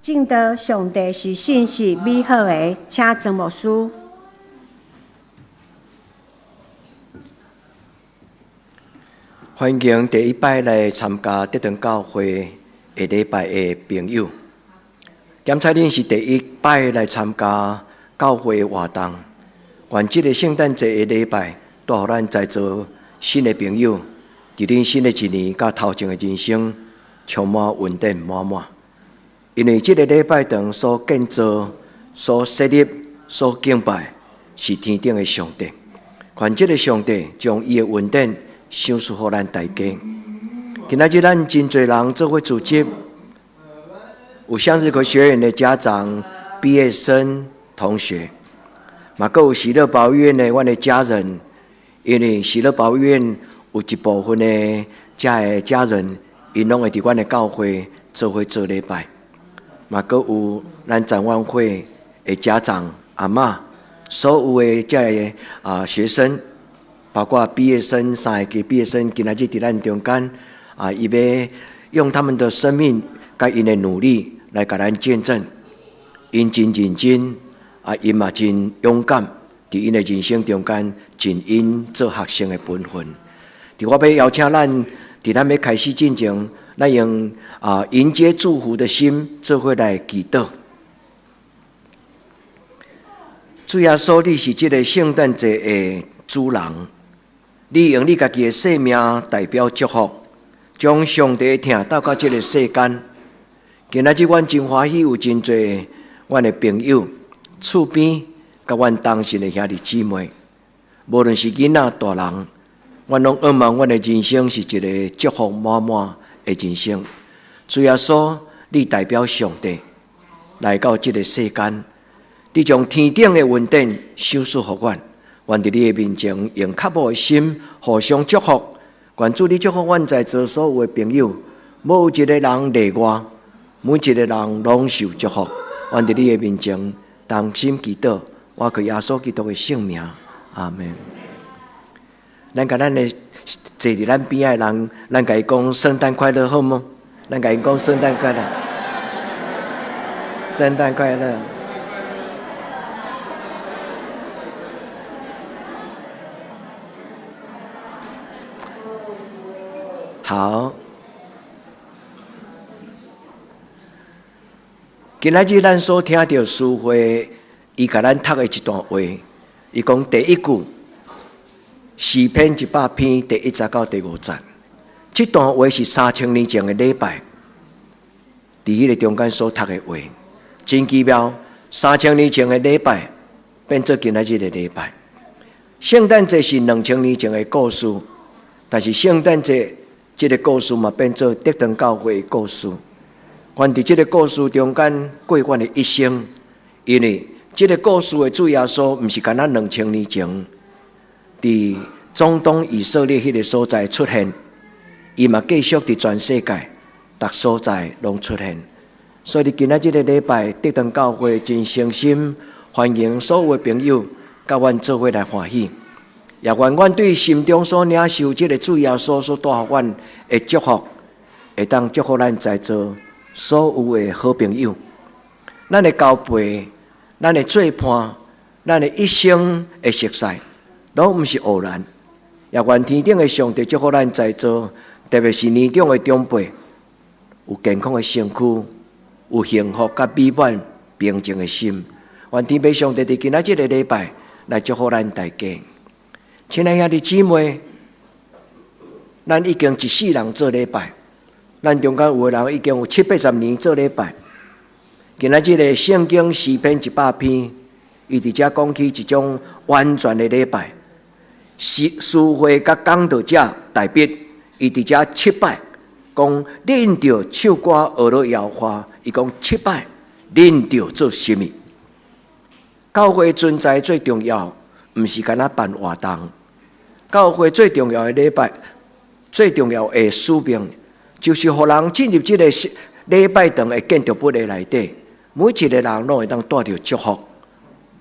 證道上帝是信實美好的，請曾牧師。歡迎第一擺來參加德堂教會的禮拜的朋友。檢查恁是第一擺來參加教會的活動，願這个聖誕節的禮拜，帶予咱在座新的朋友，佇恁新的一年佮頭前的人生充滿恩典滿滿。因為這个禮拜堂所建造、所設立、所敬拜，是天頂的上帝。願這个上帝將伊的恩典賞賜予咱大家。今仔日咱真濟人做伙聚集，有向日葵學院的家長、畢業生、同學，嘛閣有喜樂保育院的阮的家人。因為喜樂保育院有一部分的遮的家人，𪜶攏會佇阮的教會做伙做禮拜。嘛閣有咱展望會的家長、阿嬤，所有的遮的學生，包括畢業生，三个畢業生今仔日佇咱中間啊，伊欲用他們的生命佮𪜶的努力來共咱見證，𪜶真認真啊，𪜶嘛真勇敢，佇𪜶的人生中間盡𪜶做學生的本分。佇我欲邀請咱，佇咱欲開始進前，咱用迎接祝福的心，做伙來祈禱。主耶穌，你是這个聖誕節的主人，你用你家己的生命代表祝福，將上帝的疼帶到這个世間。今仔日阮真歡喜，有真濟阮的朋友、厝邊，佮阮同信的兄弟姊妹，無論是囡仔、大人，阮攏向望阮的人生是一个祝福滿滿的人生。主耶穌，你代表上帝來到這个世間，你將天頂的恩典賞賜予阮，願佇你的面前用渴慕的心互相祝福。願主你祝福阮在座所有的朋友，無一个人例外，每一个人攏受祝福。願佇你的面前同心祈禱，我靠耶穌基督的聖名，阿們。咱共咱的坐佇咱邊仔的人，咱共伊講聖誕快樂，好無？咱共伊講聖誕快樂，聖誕快樂。好，今仔日咱所聽著詩會，伊共咱讀的一段話，伊講第一句，詩篇100篇第一節到第五節，這段話是3000年前的禮拜，佇彼个中間所讀的話，真奇妙。3000年前的禮拜變做今仔日的禮拜。聖誕節是2000年前的故事，但是聖誕節這个故事嘛變做德堂教會的故事。願佇這个故事中間過阮的一生，因為這个故事的主耶穌毋是干焦2000年前佇中東以色列彼个所在出現，伊嘛繼續佇全世界逐所在攏出現。所以佇今仔這个禮拜，德堂教會真誠心歡迎所有的朋友，佮阮做伙來歡喜。也願阮對心中所領受這个主耶穌所帶予阮的祝福，會當祝福咱在座所有的好朋友。咱的交陪，咱的做伴，咱的一生的熟似，攏毋是偶然。也願天頂的上帝祝福咱在座，特別是年長的長輩，有健康的身軀，有幸福佮美滿平靜的心。願天父上帝佇今仔這个禮拜來祝福咱大家。親愛兄弟姊妹，咱已經一世人做禮拜，咱中間有的人已經有七八十年做禮拜。今仔這个聖經詩篇100篇，伊佇遮講起一種完全的禮拜，是詩會佮講道者代筆，伊佇遮七擺講，恁著唱歌學了耶和華，伊講七擺，恁著做啥物？教會存在最重要，毋是干焦辦活動。教會最重要的禮拜，最重要的使命，就是予人進入這个禮拜堂的建築物的內底，每一个人攏會當帶著祝福，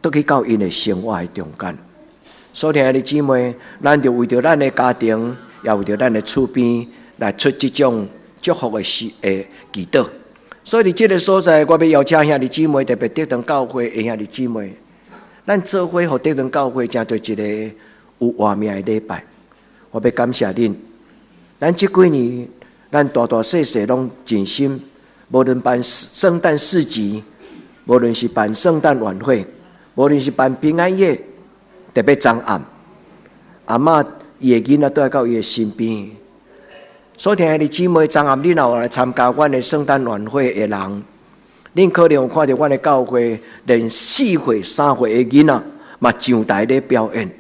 倒去到𪜶的生活的中間。所以，兄弟姊妹，咱就為著咱的家庭，也為著咱的厝邊，來出這種祝福的祈禱。所以佇這个所在，我欲邀請兄弟姊妹，特別德堂教會的兄弟姊妹，咱做伙予德堂教會成做一个有活命的禮拜。我欲感謝恁，咱這幾年，咱大大細細攏盡心，無論辦聖誕市集，無論是辦聖誕晚會，無論是辦平安夜，特別昨暗，阿嬤伊的囡仔綴到伊的身邊。所聽的姊妹，昨暗你若有來參加阮的聖誕晚會的人，恁可能有看著阮的教會連4歲、3歲的囡仔嘛上台咧表演。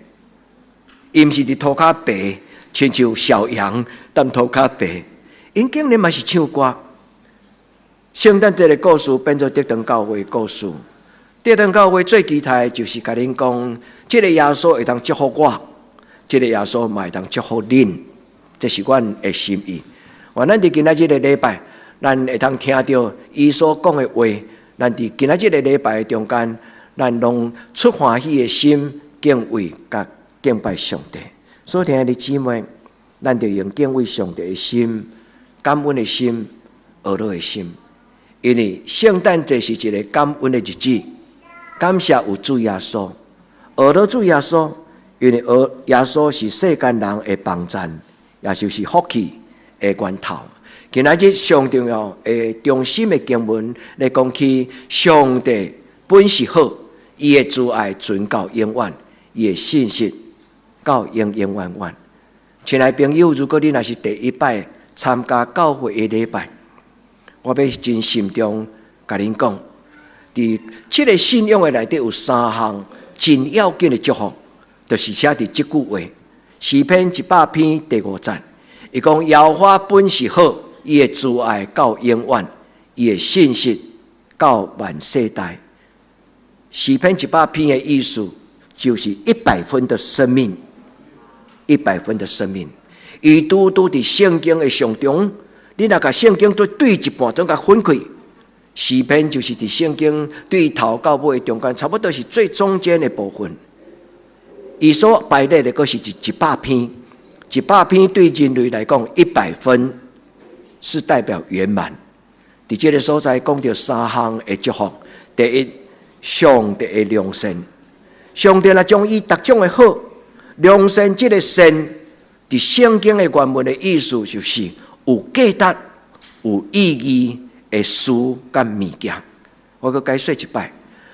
伊毋是佇塗跤爬，親像小羊踮塗跤爬，𪜶竟然嘛是唱歌。聖誕節的故事變做德堂教會的故事。德堂教會最期待就是共恁講，這个耶穌會當祝福我，這个耶穌嘛會當祝福恁。這是阮的心意。願咱佇今仔日的禮拜，咱會當聽著伊所講的話。咱佇今仔日的禮拜的中間，咱攏出歡喜的心敬畏佮敬拜上帝。所以，兄弟姊妹，咱就用敬畏上帝的心、感恩的心、學樂的心。因為聖誕節是一个感恩的日子，感謝有主耶穌，學樂主耶穌，因為學耶穌是世間人的幫贊。也就是福氣的源頭。今仔日上重要的中心的經文來講起，上帝本是好，伊的慈愛存到永遠，伊的信實到永永遠遠。親愛朋友，如果你若是第一擺參加教會的禮拜，我欲真慎重共恁講，佇這个信仰的內底有三項真要緊的祝福，就是寫佇這句話。詩篇100篇第五節，伊講耶和華本是好，伊的慈愛到永遠，伊的信實到萬世代。詩篇一百篇的意思就是一百分的生命，一百分的生命。伊拄拄佇聖經的上中，你若共聖經做對一半，總共分開。詩篇就是佇聖經對頭到尾中間，差不多是最中間的部分。伊所排列的，閣是一百篇，一百篇對人類來講，一百分是代表圓滿。佇這个所在講著三項的祝福：第一，上帝的良善，上帝若將伊逐種的好，良善這个善，佇聖經的原文的意思就是有價值、有意義的事佮物件。我閣解說一擺，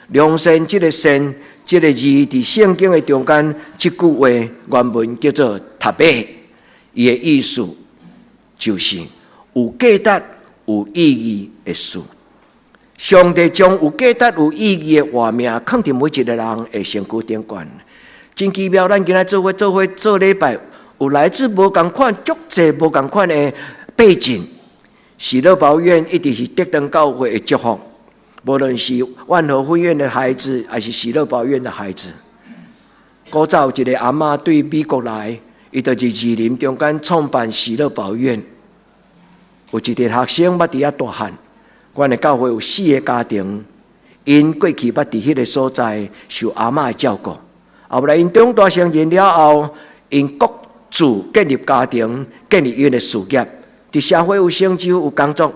良善這个善。這个字佇聖經的中間，這句話原文叫做“塔貝”，伊的意思就是有價值、有意義的事。上帝將有價值、有意義的活命，囥佇每一个人的身軀頂懸。真奇妙，咱今仔做伙做伙做禮拜，有來自無仝款、足濟無仝款的背景。喜樂寶院一直是德堂教會的祝福。無論是萬和分院的孩子，還是喜樂寶院的孩子，古早有一个阿嬤對美國來，伊就佇士林中間創辦喜樂寶院。有一个學生捌佇遐大漢，阮的教會有四个家庭，𪜶過去捌佇彼个所在受阿嬤的照顧。後來𪜶長大成人了後，𪜶各自建立家庭，建立𪜶的事業，佇社會有成就，有工作。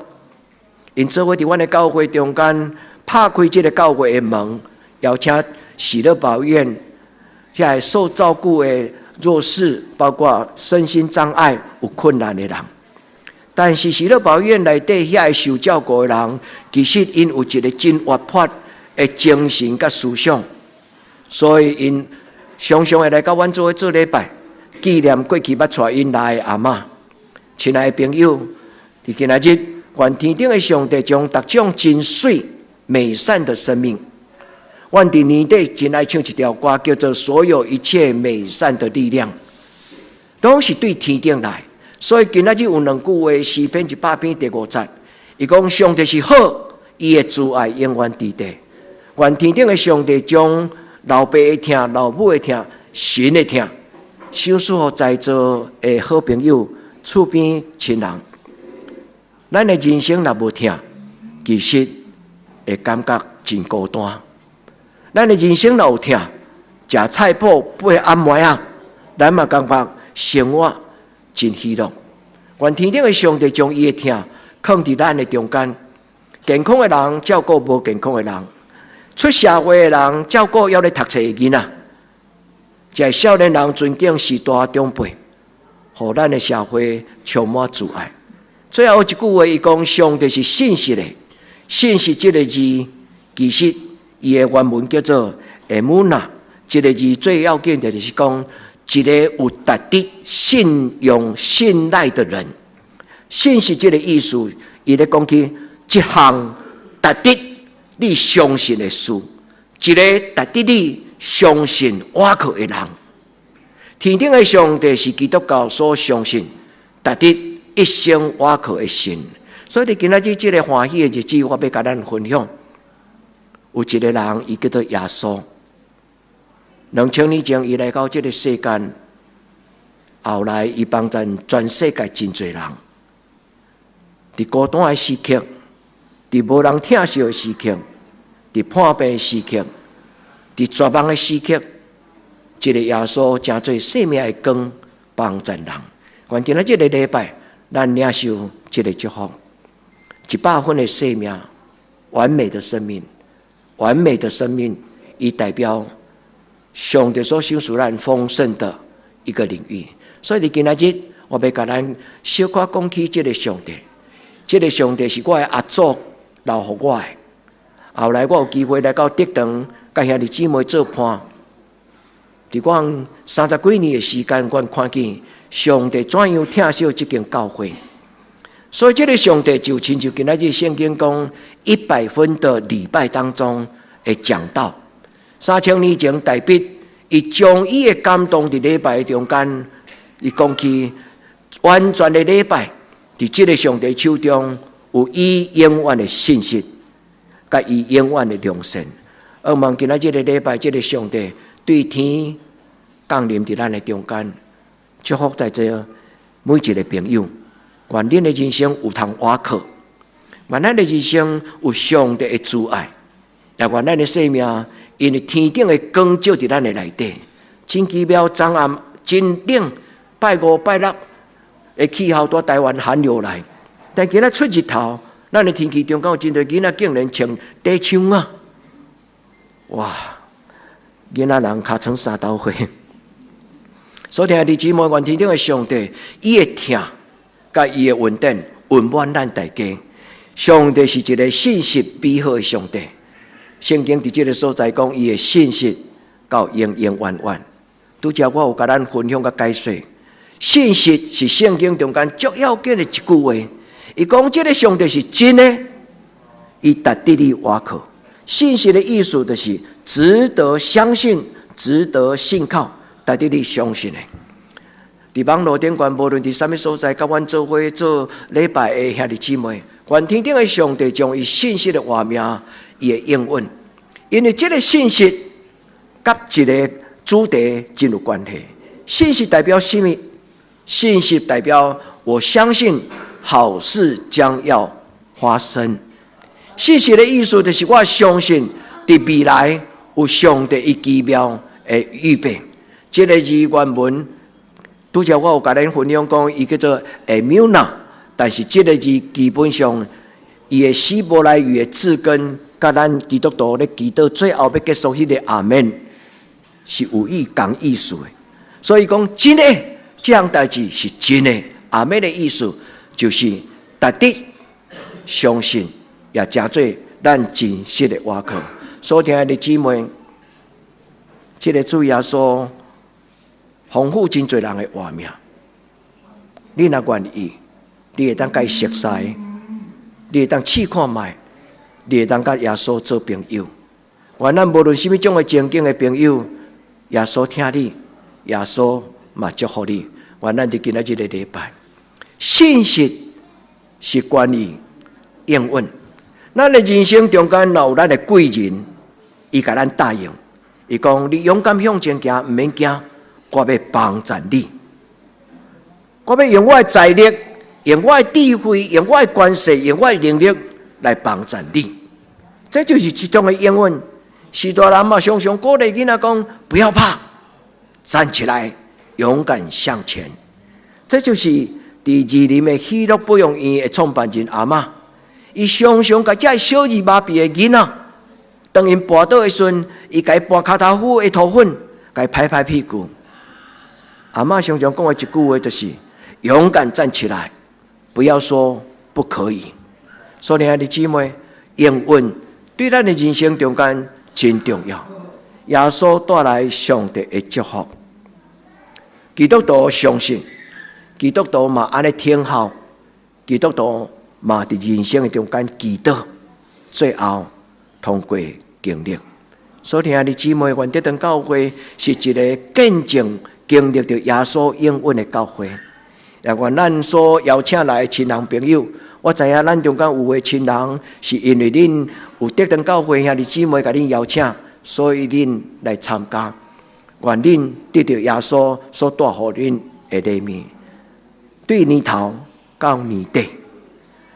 𪜶做伙佇阮的教會中間，拍開這个教會的門，邀請喜樂寶院遐個受照顧的弱勢，包括身心障礙有困難的人。但是喜樂寶院內底遐個受照顧的人，其實𪜶有一个真活潑的精神佮思想，所以𪜶常常會來佮阮做伙做禮拜，紀念過去捌帶𪜶來的阿嬤。親愛的朋友，佇今仔日，願天頂的上帝將逐種真媠美善的生命。阮佇年底真愛唱一條歌，叫做《所有一切美善的力量》，攏是對天頂來。所以今仔日有兩句話，詩篇一百篇第五節，伊講上帝是好，伊的慈愛永遠佇地。願天頂的上帝將老爸的疼、老母的疼、神的疼，賞賜予在座的好朋友、厝邊親人。咱的人生若無疼，其實會感覺真孤單。咱的人生若有疼，食菜脯八暗暝仔，咱嘛感覺生活真喜樂。願天頂的上帝將伊的疼囥佇咱的中間，健康的人照顧無健康的人，出社會的人照顧猶咧讀冊的囡仔，這少年人尊敬序大長輩，予咱的社會充滿慈愛。最後一句話，伊講上帝是信實的，信實這個字，其實伊的原文叫做 emunah，這個字最要緊的就是講一個有值得信用、信賴的人。信實這個意思，伊咧講起一項值得你相信的事，一個值得你相信倚靠的人。天頂的上帝是基督教所相信，值得一生倚靠的神。所以，佇今仔日這個歡喜的日子，我欲共咱分享，有一個人，伊叫做耶穌。2000年前，伊來到這個世間，後來伊幫助全世界真濟人。佇孤單的時刻，佇無人疼惜的時刻，佇破病的時刻，佇絕望的時刻，這個耶穌成做生命的光，幫助人。願今仔這個禮拜，咱領受這個祝福，100分的生命，完美的生命，完美的生命，伊代表上帝所賞賜咱豐盛的一個領域。所以，佇今仔日，我欲共咱小可講起這個上帝。這個上帝是我的阿祖留予我的。後來我有機會來到竹長，佮兄弟姊妹做伴。佇我30幾年的時間，我看見上帝怎樣疼惜這間教會。所以，這個上帝就親像今仔日聖經講一百分的禮拜當中的講道。3000年前，大衛伊將伊的感動佇禮拜中間，伊講起完全的禮拜，佇這個上帝手中有伊永遠的信實，佮伊永遠的良善。而望今仔這個禮拜，這個上帝對天降臨佇咱的中間，祝福在座每一個朋友。願恁的人生有通倚靠，願咱的人生有上帝的慈愛，也願咱的生命因為天頂的光照佇咱的內底。真奇妙，昨暗真冷，拜五拜六的氣候佇台灣寒流來，但今仔出日頭，咱的天氣中間有真濟囡仔竟然穿短袖啊！哇，囡仔人尻川三斗血。所聽的姊妹，願天頂的上帝，伊的疼，佮伊的恩典，溫滿咱大家。上帝是一個信實美好的上帝。聖經佇這個所在講，伊的信實到永永遠遠。拄才我有共咱分享佮解說，信實是聖經中間足要緊的一句話。伊講這個上帝是真的，伊值得你倚靠。信實的意思就是值得相信、值得信靠、值得你相信的。佇網路頂懸，無論佇啥物所在，佮阮做伙做禮拜的兄弟姊妹，願天頂的上帝將伊信實的活命，伊會應允。因為這個信實佮一個主題真有關係。信實代表啥物？信實代表我相信好事將要發生。信實的意思就是我相信佇未來有上帝伊奇妙的預備。這個字原文，拄才我有共恁分享講，伊叫做 emunah，但是這個字基本上，伊的希伯來語的字根，佮咱基督徒咧祈禱最後欲結束彼個阿們，是有意仝意思的。所以講真的，這項代誌是真的。阿們的意思就是值得相信，也誠做咱真實的倚靠。所聽的姊妹，這個主耶穌豐富真濟人的活命。你若願意，你會當共伊熟似，你會當試看覓，你會當佮耶穌做朋友。願咱無論啥物種的情景的朋友，耶穌疼你，耶穌嘛祝福你。願咱佇今仔這個禮拜，信實是關於應允。咱的人生中間若有咱的貴人，伊共咱答應，伊講你勇敢向前行，毋免驚，我欲幫贊你。我欲用我的財力，用我的智慧，用我的關係，用我的能力來幫贊你。這就是一種的應允。序大人嘛，常常鼓勵囡仔講：不要怕，站起來，勇敢向前。這就是佇二林的喜樂保養院的創辦人阿嬤，伊常常共這小兒麻痹的囡仔，當𪜶跋倒的時陣，伊共伊撥跤頭趺的塗粉，共伊拍拍屁股。阿嬤常常講的一句話就是：勇敢站起來，不要說不可以。所以，兄弟姊妹，應允對咱的人生中間真重要。耶穌帶來上帝的祝福，基督徒相信，基督徒嘛按呢聽候，基督徒嘛佇人生的中間祈禱，最後通過經歷。所以，兄弟姊妹，願得堂教會是一个見證經歷著耶穌應允的教會。也願咱所邀請來的親人朋友，我知影咱中間有的親人是因為恁有得堂教會兄弟姊妹共恁邀請，所以恁來參加。願恁得著耶穌所帶予恁的禮物。對年頭到年底，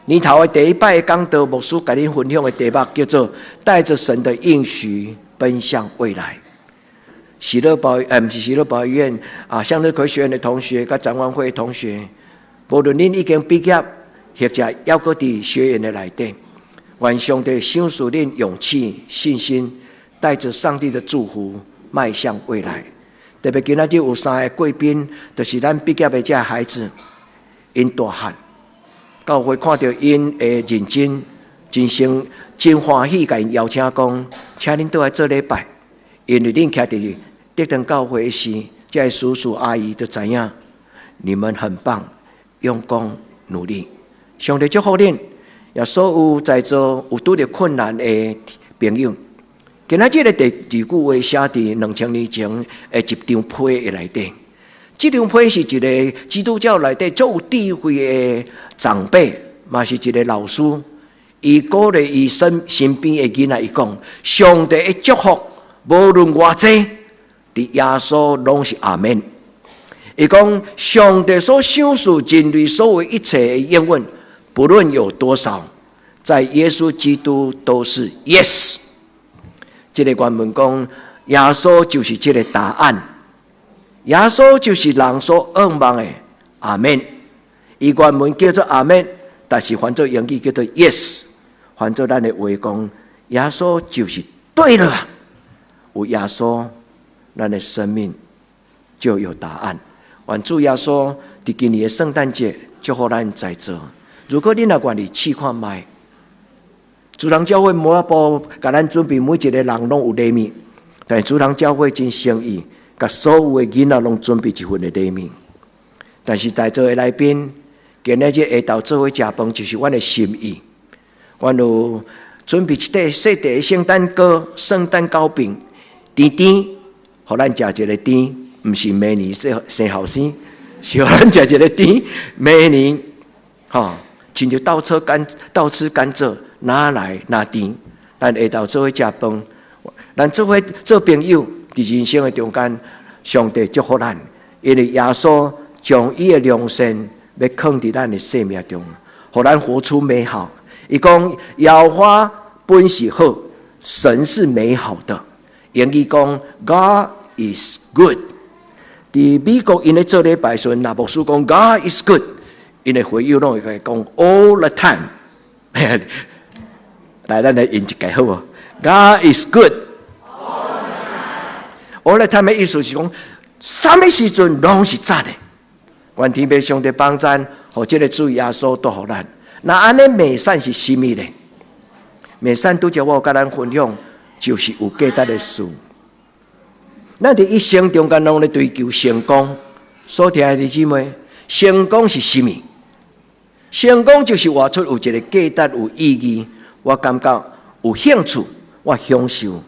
年頭的第一擺講道，牧師共恁分享的題目叫做“帶著神的應許奔向未來”。喜樂保，毋是喜樂保育院啊，向日葵學院的同學，佮展望會的同學，無論恁已經畢業，或者猶閣佇學院的內底，願上帝賞賜恁勇氣、信心，帶著上帝的祝福，邁向未來。特別今仔日有三个貴賓，就是咱畢業的這孩子，𪜶大漢，教會看著𪜶的認真，真心真歡喜，共𪜶邀請講，請恁倒來做禮拜，因為恁徛佇得堂教會時，這叔叔阿姨都知影，你們很棒，用功努力，上帝祝福恁，也所有在座有拄著困難的朋友。今仔這个第二句話寫佇2000年前的一張批的內底，這張批是一个基督教內底足有智慧的長輩，嘛是一个老師。伊鼓勵伊身邊的囡仔，伊講：上帝的祝福，無論偌濟，佇耶穌攏是阿門。伊講上帝所賞賜人類所有一切的應允，不論有多少，在耶穌基督都是 yes。這个原文講，耶穌就是這个答案，耶穌就是人所向望的阿門。伊原文叫做阿門，但是翻做英語叫做 yes，翻做咱的話講，耶穌就是對了。有耶穌，咱的生命就有答案。願主耶穌佇今年的聖誕節祝福咱在座。如果恁若願意試看覓，主人教會無法度共咱準備每一个人攏有禮物，但是主人教會真誠意，共所有的囡仔攏準備一份的禮物。但是在座的來賓，今仔日下晝做伙食飯，就是阮的心意。阮有準備一塊細塊的聖誕糕、聖誕糕餅，甜甜，予咱食一个甜，毋是明年生生後生，是予咱食一个甜，明年，吼，親像倒吃甘蔗，哪來哪甜？咱下晝做伙食飯，咱做伙做朋友，佇人生的中間，上帝祝福咱，因為耶穌將伊的良善欲囥佇咱的生命中，予咱活出美好。伊講耶和華本是好，神是美好的。英語講 God is good。佇美國𪜶咧做禮拜時陣，若牧師講 God is good，𪜶的會友攏會講 all the time。來，咱來應一下好無？God is good。all the time 的意思是講，啥物時陣攏是讚的。願天父上帝幫贊，予這个主耶穌帶予咱。那按呢美善是啥物呢？美善拄才我有共咱分享，就是有價值的事。咱佇一生中間攏咧追求成功，所聽的弟姊妹，成功是啥物？成功就是活出有一个價值、有意義，我感覺有興趣，我享受。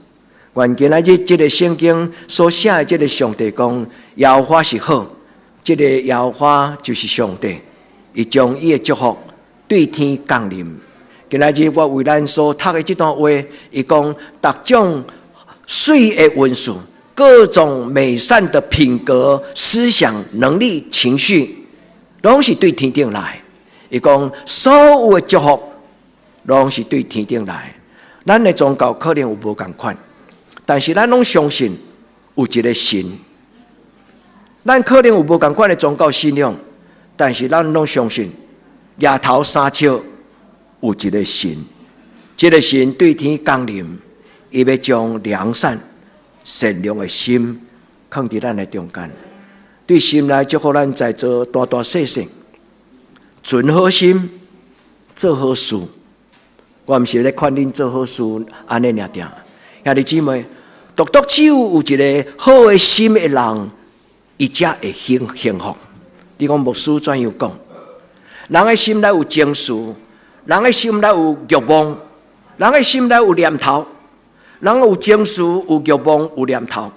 願今仔日這个聖經所寫的這个上帝講，耶和華是好，這个耶和華就是上帝，伊將伊的祝福對天降臨。今仔日我為咱所讀的這段話，伊講逐種媠的文術，各種美善的品格、思想、能力、情緒，攏是對天頂來。伊講所有的祝福，攏是對天頂來。咱的宗教可能有無仝款，但是咱攏相信有一個神。咱可能有無仝款的宗教信仰，但是咱攏相信額頭3尺有一个神，這个神對天降臨，伊欲將良善、善良的心囥佇咱的中間。對心內祝福咱在座大大細細，存好心，做好事。我毋是咧勸恁做好事，按呢爾定。兄弟姊妹，獨獨只有有一个好的心的人，伊才會幸福。你講牧師怎樣講？人的心內有情緒，人的心內有慾望，人的心內有念頭，人有情緒、有慾望、有念頭。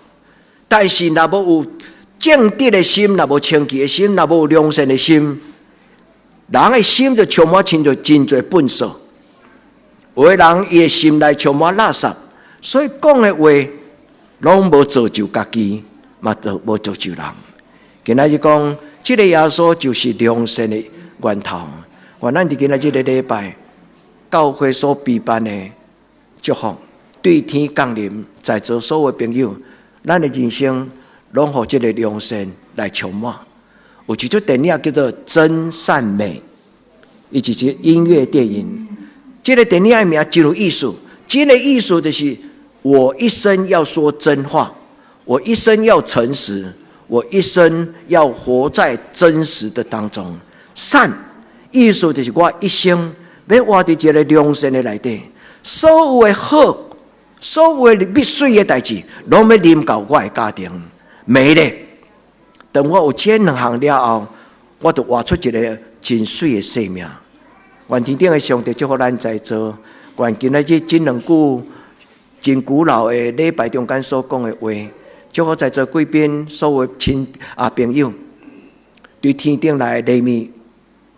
但是若無有正直的心，若無清潔的心，若無有良善的心，人的心就充滿親像真濟糞掃。有的人伊的心內充滿垃圾，所以講的話攏無造就家己，嘛都無造就人。今仔日講，這个耶穌就是良善的源頭。願咱佇今仔日這个禮拜，教會所備辦的祝福，對天降臨，在座所有朋友，咱的人生攏予這个良善來充滿。有一齣電影叫做《真善美》，伊是一個音樂電影。這个電影的名真有意思，真的意思就是我一生要說真話，我一生要誠實，我一生要活在真實的當中。善意思就是我一生欲活佇一个良善的內底，所有的好，所有的美水的代誌，攏欲臨到我的家庭。美咧，當我有這兩項了後，我就活出一个真媠的生命。願天頂的上帝祝福咱在座，願今仔日這兩句真古老的禮拜中間所講的話，祝福在座貴賓所有親啊朋友，對天頂來的禮物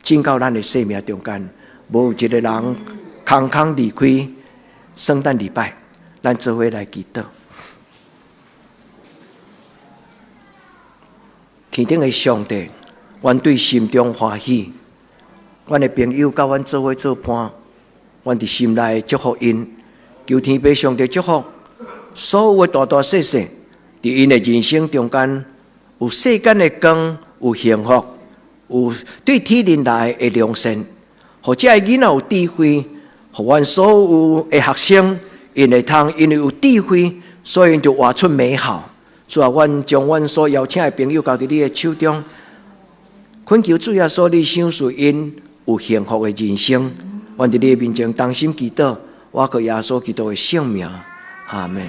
進到咱的生命中間，無一个人空空離開聖誕禮拜，咱做伙來祈禱。天頂的上帝，阮對心中歡喜。阮的朋友佮阮做伙做伴，阮佇心內祝福𪜶，求天父上帝祝福所有的大大細細，佇𪜶的人生中間有世間的光，有幸福，有對天靈來的良善，予這个囡仔有智慧，予阮所有的學生，𪜶會通因為有智慧，所以𪜶就活出美好。主啊，阮將阮所邀請的朋友交佇你的手中，懇求主耶穌你賞賜𪜶有幸福的人生。阮佇你的面前衷心祈禱，我靠耶穌基督的聖名，阿門。